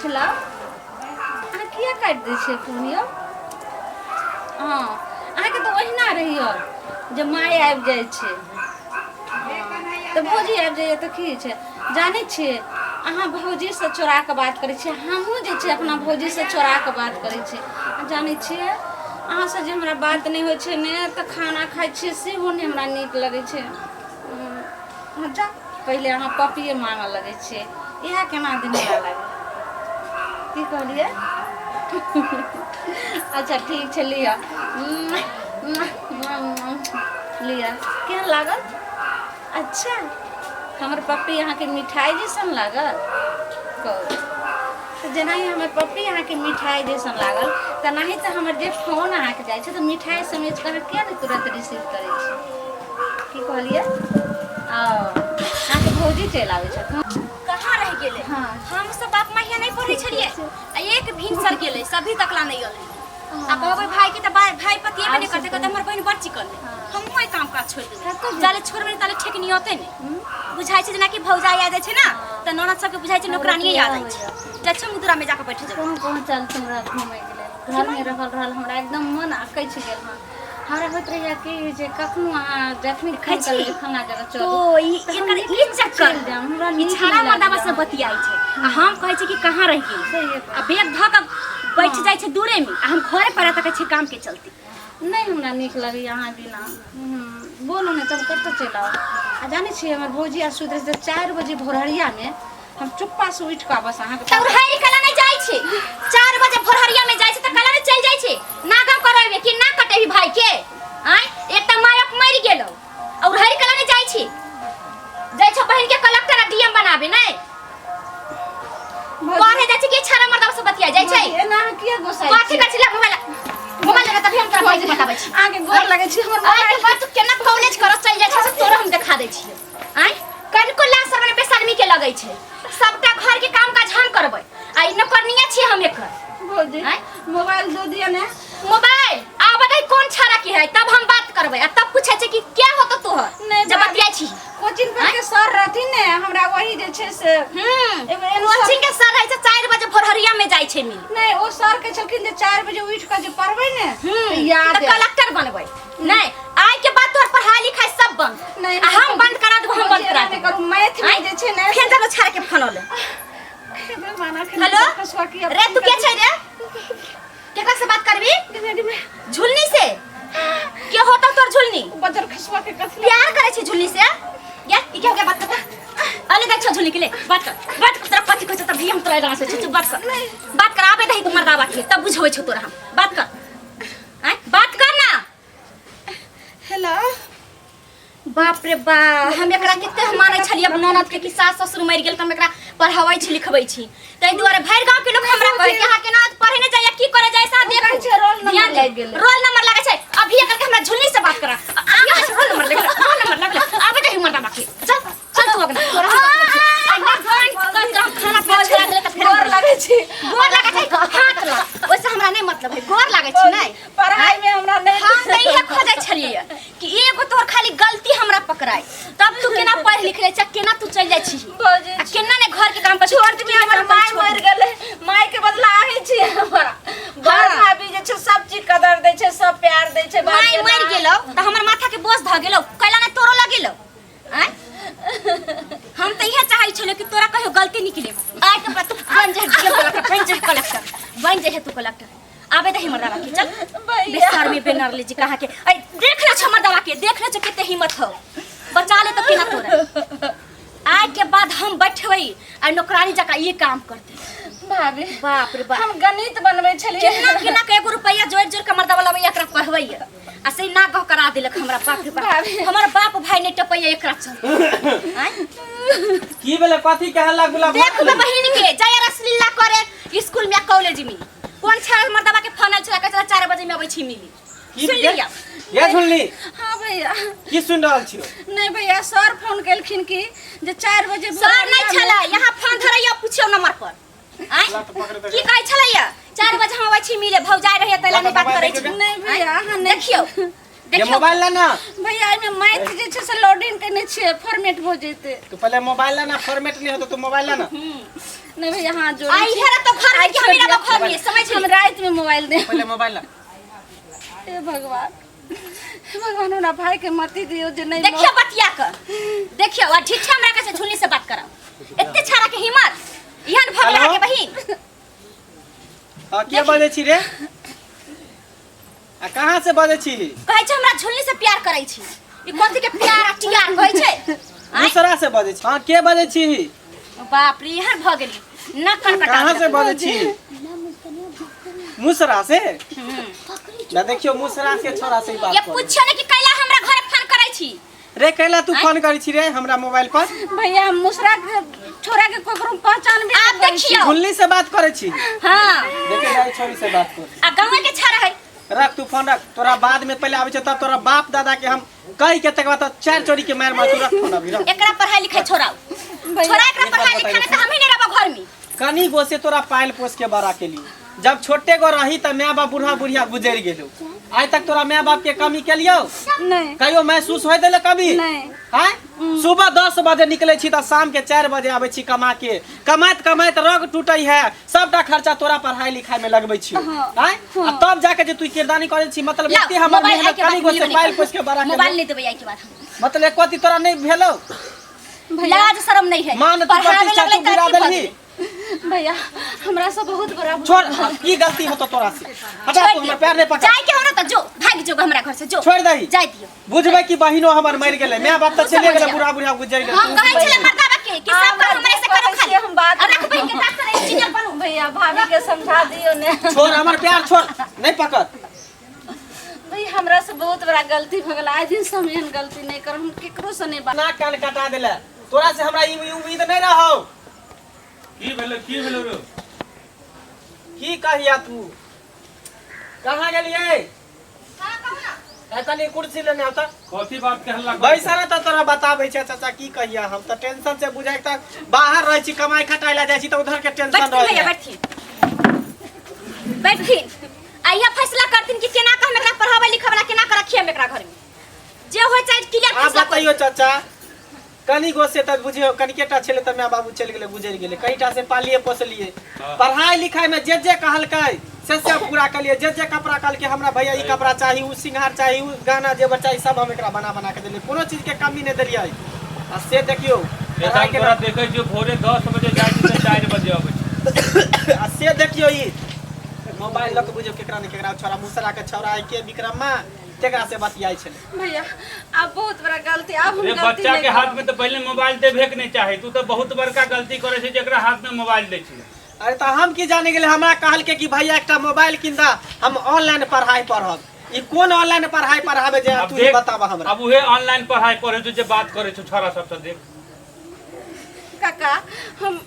छै। लाउ, अहाँ किया काटि दै छियै फोन यौ? हँ, अहाँके तऽ ओहिना रहियो जे माय आबि जाइ छै तऽ भौजी आबि जाइए तऽ की छै। जानै छियै, अहाँ भौजीसँ चोरा कऽ बात करै छियै, हमहूँ जे छै अपना भौजीसँ चोरा कऽ बात करै छियै। आ जानै छियै, अहाँसँ जे हमरा बात नहि होइ छै ने तऽ खाना खाइ छियै सेहो नहि हमरा नीक लगै छै। हँ, जा पहिले अहाँ पपिए माँगऽ लगै छियै, इएह केना दिन हमरा लागै। की कहलियै? अच्छा ठीक छै, लिअ लिअ। केहन लागल? अच्छा, हमर पप्पी अहाँके मिठाइ जैसन लागल? कहू तऽ, जेनाहि हमर पप्पी अहाँके मिठाइ जैसन लागल, तेनाही तऽ हमर जे फोन अहाँके जाइ छै तऽ मिठाइ समझि कऽ अहाँ किया नहि तुरन्त रिसीव करै छी? की कहलियै? ओ अहाँके भौजी चलि आबै छथि। कहाँ रहि गेलै? हम सब बाप माय यहाँ नहीं पढ़ै छलियै आ एक भिनसर गेलै, सभी तकला नहीं गेलै। आ कहबै भाई के तऽ भाई पतिएबे नहीं करते, कहते हमर बहिन बड़ चिकन है। हमहूँ एहि काम काज छोड़ि देबै। कतऽ जाले छोड़बै ने ताले ठेकनी औतै ने। बुझाइ छै जेनाकि भौजाई आ जाइ छै ने तऽ ननद सबके बुझाइ छै नौकरानिये याद आई छै। जाइ छै मुद्रा में जाके बैठ जेबै। कहाँ कहाँ चलतै हमरा घूमयके लेल? घरमे रहल रहल हमरा एकदम मन अकछि गेल हँ। हमरा होइत रहैए कि जे कखनो अहाँ जखनी देखै फोन छी करबै जे फल्लाँ जगह तो चलू ई तऽ हम एकर ई निकलि कऽ चक्कर चलि जायब, हमरा ई नीक छाड़ा नहि मर्दाबा लागैए। से बतियाइ छै आ हम कहै छी कि कहाँ रहि गेल। सहिए आ बैग धऽ कऽ बैठ जाइ छै दूरे में आ हम घरे पर तकै छी काम के चलते। नहि हमरा नीक लगैए अहाँ बिना। बोलू ने तब कतऽ चलि आउ? आ जानै छियै, हमर भौजी आर सुति रहै छै 4 बजे भोरहरियामे, हम चुप्पा से उठि कऽ बस अहाँके तऽ उड़हरि कला नहि जाइ छै? 4 बजे भोरहरिया में जाइ छै तऽ कला नहि चलि जाइ छै? ना गाँव करैबे कि ना कटेबी भाई के? आँय, एकटा माय बाप मरि गेलौ आ उड़हरि कला नहि जाइ छी? जाइ छौ बहिन के कलेक्टर आ डीएम बनाबे नहि? पढ़े जाइ छै कि छाड़ा मर्दाबा से बतिया जाइ छै? भौजी, एना अहाँ किया गोसाइ कथी छी? करै छी? ले मोबाइल, मोबाइल लगा, तभी हम तोरा भाई के बताबै छी। अहाँके गोर लगै छी, हमर आइ के बाद तू केना कॉलेज करऽ चलि जाइ छै से तोरा हम देखा दै छियै। आँय, कनिको लाज शर्म नहि बेशर्मी के लगै छै। सबटा घर के काम काज हम करबै आ ई नौकरनिया छियै हम एकर। भौजी। आँय? मोबाइल दऽ दिअ ने। मोबाइल आब बताई कोन छाड़ा के है, तब हम बात करबै आ तब पूछै छै कि क्या होतो तोहर नहि जब भाभी। बतियाइ छी। कोचिंग पर के सर रहथिन ने, हमरा वही जे छै से एगो एहन सर- कोचिंग के सर रहै छै, 4 बजे भोरहरिया में जाइ छै मिल। नहि, ओ सर के छलखिन जे 4 बजे उठि कऽ जे पढ़बै ने तऽ याद तऽ आयत। कलेक्टर बनबै। नहि, आइ के बाद तोहर पढ़ाई लिखाई सब बंद। नहि, आ हम बंद करा देबो, हम बंद करा नहि देबो। करू। मैथ में आँय? जे छै ने फेर चलो छाड़ के फोन ले। हेलो रे, तू के छै रे? केकरा से बात करबी? झुलनी से के होता तोर झुलनी? बजर खसुआ के कथी प्यार करे छी झुलनी से? या ई के हो गया? बात कर, अले देख छो झुलनी के ले बात कर, बात कर। तोरा कथी कहै छौ? तब भी हम तोरा एना से चुप, बात कर, बात कर। आबे दही तू मर्दावा के तब बुझबै छौ तोरा हम। बात कर, आँय, बात कर ना। हेलो। बाप रे बा, हम एकरा कते मानै छलियै अपन ननद के कि सास ससुर मरि गेल तऽ हम एकरा पढ़ाबै छी लिखबै छी। ताहि दुआरे भरि गाँव के लोग हमरा कहै कि अहाँ केना पढ़े नहि जाइए, की करे जाय से कहै छै रोल नंबर ध्यान लागि गेलै। रोल नंबर लागै छै। अभी एकर के हमरा झुल्ली से बात करा। अभी अहाँ रोल नंबर लगल, रोल नंबर लगल। आबे दही मर्दा बाकी। चल चल तू अगना तोरा हम बतबै छी। आ ना गान कर तोरा हम खाना पीना छोड़ा देले तऽ फेर गोर लगै छी। गोर लागै छै हाथ लग, ओहिसे हमरा नहि मतलब है। गोर लागै छै नहि? पढ़ाई में हमरा नहीं। हम तऽ इहे खोजै छलियै कि एगो तोहर खाली गलती हमरा पकड़ाई, तब तू केना पढ़ लिख ले छै, केना तू चलि जाइ छी भौजी। आ केना ने घर के काम पर। छोट में हमर माय मरि गेलै, माय के बदला अहीं छी हमरा। बड़ भाभी जे छै सब चीज कदर दै छै, सब प्यार दै छै। माय भाभी मरि गेलौ तऽ हमर माथा के बोझ धऽ गेलौ, कैला ने तोरो लगेलौ? आँय, हम तऽ इहे चाहै छलियै कि तोरा कहियो गलती निकले। आइ के बाद तू बन जा कलेक्टर, बन जा कलेक्टर, बन जा तू कलेक्टर। आबे दही मर्दावा के, चल। भैया। बेसर में बेनर ले जी कहा के। ऐ देख ले छ मर्दावा के, देख ले छ केते हिम्मत हो। बचा ले तो केना तोरा। आइ के बाद हम बैठबै आ नौकरानी जकाँ ई काम करते। भाभी। बाप रे बाप। हम गणित बनबै छलियै। केना केना के एगो रुपैया जोड़ि जोड़ि के मर्दावा लबैया, एकरा पढ़बैया आ से ना गह करा देलक हमरा। बाप रे बाप। भाभी। हमर बाप भाई नहीं टपैया एकरा चलते। आँय? की भेलै? कथी के हल्ला गुल्ला भऽ देख गेलै? बहिन के जाय रसलीला करे स्कूल में कॉलेज में। कोन छाड़ मर्दबा के फोन आयल छला, कहै छला 4 बजे में अबै छी मिली। की सुन लिया। ये सुनली? हाँ भैया। की सुन रहल छी? नहीं भैया, सर फोन केलखिन कि जे 4 बजे सर नहीं भोरहरिया में- छला यहाँ फोन धरैया, पूछियो नंबर पर। आँय? लत पकड़ दे। की कहै छलैया? 4 बजे हम अबै छी मिले, भौजाइ रहैया तैला नहीं बात करै छी। नहीं भैया, अहाँ नहीं। देखियौ, ये देखियौ। मोबाइल ला ना। भैया, एहिमे मैथ जे छै से लोडिंग केने छियै, फॉर्मेट भऽ जेतै। तू पहले मोबाइल ला ना, फॉर्मेट नहीं होतो, तू मोबाइल ला ना। नहीं भैया हाथ जोड़ै आई छी। हेरा तो घर में आइ कि हम छोड़ रहब घर में समझ हम राति में मोबाइल दे। पहिले मोबाइल ला। हे भगवान, हे भगवान, हमरा भाई के मती दियो जे नहीं। देखियो बतिया के देखियो, आ ठीक छै, हमरा कैसे झुलनी से बात करब, एते छाड़ा के हिम्मत एहन भऽ गेल हेलो? अहाँके बहिन। हाँ, के बजै छी रे आ कहाँ से बजै छी? कहै छै हमरा झुलनी से प्यार करै छी, ई कथी के प्यार आ टियार कहै छै आँय? दूसरा से बजै छी। हाँ, के बजै छी? बाप रे, एहन भऽ गेली न कन कटा कहाँ से बजै छी? मुसरा से ना? देखियो, मुसरा के छोरा से ही बात ये करू। पूछियो ने कि कैला हमरा घर फोन करै छी। रे, कैला तू फोन करै छी रे हमरा मोबाइल पर? भैया, हम मुसरा के छोरा के ककरो पहचान भी आब नहीं करै छी। देखियो। झुल्ली से बात करै छी? हाँ। देखे जाय, छोरी से बात कर। आ गाँव के छाड़ा है। रख तू फोन रख। तोरा बाद में पहले आबै छै तब तोरा बाप दादा के हम कहि के तकर बाद तो चार चोरी के मार मार। तू रख फोन अभी, रख। एकरा पढ़ाई लिखाई छोड़ाओ। भैया, छोड़ा एकरा एक बात पढ़ाई लिखाई, बताइए। नहीं तो हम ही नहीं रहब घर में। कनी गो से तोरा पायल पोस के बड़ा के लिए, जब छोटे गो रही त my बाप बूढ़ा बुढ़िया गुजर गेलो, आइ तक तोरा my बाप के कमी के लियो? नहीं। कहियो महसूस होय देले कभी? नहीं। आँय, सुबह 10 बजे निकले छी त शाम के 4 बजे आबै छी कमा के। कमाइत कमाइत रग टूटे है, सबटा खर्चा तोरा पढ़ाई लिखाई में लगबै छी। हाँ। आँय, आ तब जाके जे तू किरदानी करै छी, मतलब लाओ, एते हमर मोबाइल मेहनत आइ के बाद कनी गो से मिलबे पायल नहीं पोस के बड़ा करब। के मोबाइल नहीं देबै आइ के बाद हम। मतलब एको अथी तोरा नहीं भेलो? भैया, लाज शर्म नहीं है। मान तू पढ़ावे प्रतिष्ठा लगलै तू तऽ गिरा अथी भऽ देलही। गेलै। भैया, हमरा से बहुत बड़ा भूल छोड़, भऽ की गलती होतो तोरा से? हटा छोड़ तू, दियौ। हमर पैर नहीं पकड़। जाय के हो ना तऽ जो, भागि जो हमरा घर से जो। छोड़ दही। जाय दियौ। बुझबै कि बहिनो हमर मरि गेलै, my बाप तऽ तू चले गेलै, समझ जा। बुढ़ा बुढ़िया गुजरि गेलै। हम कहै छलै मर्दाबा के कि सब काम हमरे से करो खाली। हम बात आ रख बहिन के डॉक्टर इंजीनियर बनू। भैया, भाभी के समझा दियो ने। छोड़ हमर प्यार, छोड़, नहीं पकड़। भैया, हमरा से बहुत बड़ा गलती भऽ गेल। आइ दिन से हम एहन गलती नहीं करब, हम केकरो से नहीं बात। नाक कान कटा देले, तोरा से हमरा ई उम्मीद नहीं रहो। की भेलो, की भेलो रो? की कहिया, तू कहाँ गेलियै? ए, तनी कुर्सी लेने आवता। कथी बात के हल्ला करै? बैसा ने तऽ तोरा बताबै छै। चाचा, की कहिया, हम तऽ टेंशन से बुझाइ तऽ बाहर रहै छी, कमाइ खटाइ ला जाइ छी तऽ उधर के टेंशन बैठथिन रहै भैया। छै। बैठथिन, बैठथिन। आ इएह फैसला करथिन कि केना कऽ हम एकरा पढ़ाबै लिखबै ला, केना कऽ रखिए हम एकरा घर में, जे होइ चाहे क्लियर आब फैसला। बतैयो चाचा, कनी गो से तऽ बुझियौ कनिकेटा छलै तऽ my बाबू चलि गेलै, गुजरि गेलै, कनिटा से पालिए पोसलिए। हाँ। पढ़ाइ लिखाइ में जे जे कहलकै से सब पूरा कलिए। जे जे कपड़ा कहलकै हमरा, भैया ई कपड़ा चाही, उ सिंगार चाही, उ गहना जेवर चाही, सब हम एकरा बना बना के देलियै, कोनो चीज के कमी नहि देलियै। आ से देखियौ पढ़ाइ एखन के तोरा देखै छियौ, भोरे 10 बजे जाइ छी तऽ 4 बजे अबै छी। आ से देखियौ, ई मोबाइल लऽ के बुझियौ केकरा ने केकरा छोरा, मुसरा के छौड़ा के विक्रमा, तेकरा से बतियाइ छलै। भैया, आब बहुत बड़ा गलती, आब हम रे गलती बच्चा नहीं के हाथ करब। में तऽ पहिले मोबाइल देबे के नहीं चाही। तू तऽ बहुत बड़का गलती करै छै जेकरा हाथ में मोबाइल दै छै। अरे, तऽ हम की जाने गेलै? हमरा कहलकै कि भैया, एकटा मोबाइल किन दा, हम ऑनलाइन पढ़ाई पढ़ब। ई कोन ऑनलाइन पढ़ाई पढ़ाबे जे अब तू ही देख बताबा हमरा। अब उहे ऑनलाइन पढ़ाई पढ़ै छौ जे बात करै छौ छोरा सबसँ, देख। काका, हम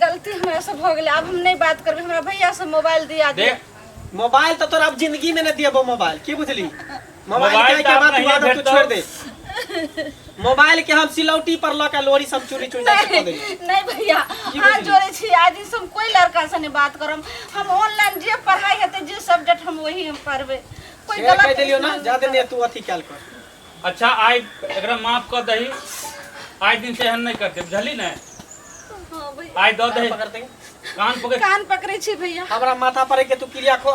गलती हमरा से भऽ गेलै, आब हम नहीं बात करबै। हमरा भैया से मोबाइल दिया दिया। देख। मोबाइल तऽ तोरा अब जिंदगी में न दिएबो मोबाइल, की बुझली? मोबाइल मोबाइल के तऽ आब बाद तू नहिए आदत तू भेटतौ। छोड़ दे। मोबाइल के हम सिलौटी पर लऽ के लोरी सब चूरी चूरी कऽ देली। नहीं भैया, की हाथ बुझली? जोड़े छी, आज दिन से हम कोई लड़का से नहीं बात करम। हम ऑनलाइन जे पढ़ाई हेतै, जे सब्जेक्ट, हम वही हम पढ़बै। कोई से कहि गलत देलियौ ना, जादे नहीं तू अथी कैल कर। अच्छा, आइ एकरा माफ कऽ दही, आइ दिन से एहन नहीं करते, बुझली ने? हाँ भैया। आइ दऽ दही। पकड़ते। कान पकड़। कान पकड़े छी भैया। हमरा माथा पर के तू क्रिया खो,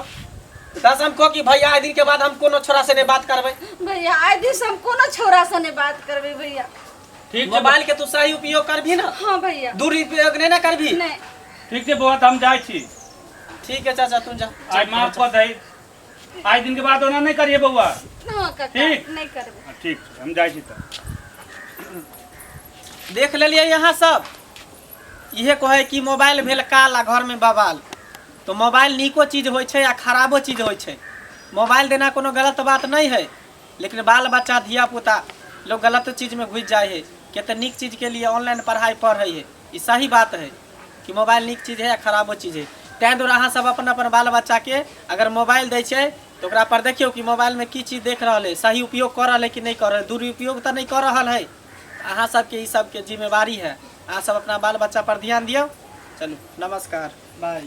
कसम खो कि भैया, आइ दिन के बाद हम कोनो छोरा से नहीं बात करबै। भैया, आइ दिन से हम कोनो छोरा से नहीं बात करबै भैया। ठीक छै। मोबाइल के तू सही उपयोग करबी ना? हाँ भैया। दुरुपयोग नहीं ना करबी? नहीं। ठीक छै बौआ, तऽ हम जाइ छी। ठीक है चाचा, तू जा। आइ माफ कऽ दही, आइ दिन के बाद ओना नहीं करिए बौआ। हाँ काका। ठीक। नहीं करबै। हाँ, ठीक छै, हम जाइ छी तऽ। देख लेलियै यहाँ सब, इहे कहै कि मोबाइल भेल काल आ घरमे बवाल। तऽ मोबाइल नीको चीज होइ छै आ खराबो चीज होइ छै। मोबाइल देना कोनो गलत बात नहि है, लेकिन बाल बच्चा धिया पुता लोग गलत चीजमे घुसि जाइ है के तऽ नीक चीजके लिए ऑनलाइन पढ़ाइ पढ़ै है। ई सही बात है कि मोबाइल नीक चीज है आ खराबो चीज है। ताहि दुआरे अहाँ सब अपन अपन बाल बच्चाके अगर मोबाइल दै छै तऽ ओकरा पर देखियौ कि मोबाइलमे की चीज देख रहल है, सही उपयोग कऽ रहल है कि नहि कऽ रहल है, दुरुपयोग तऽ नहि कऽ रहल है। अहाँ सबके ई सबके जिम्मेवारी है। अहाँ सब अपना बाल बच्चा पर ध्यान दियौ। चलू, नमस्कार, बाय।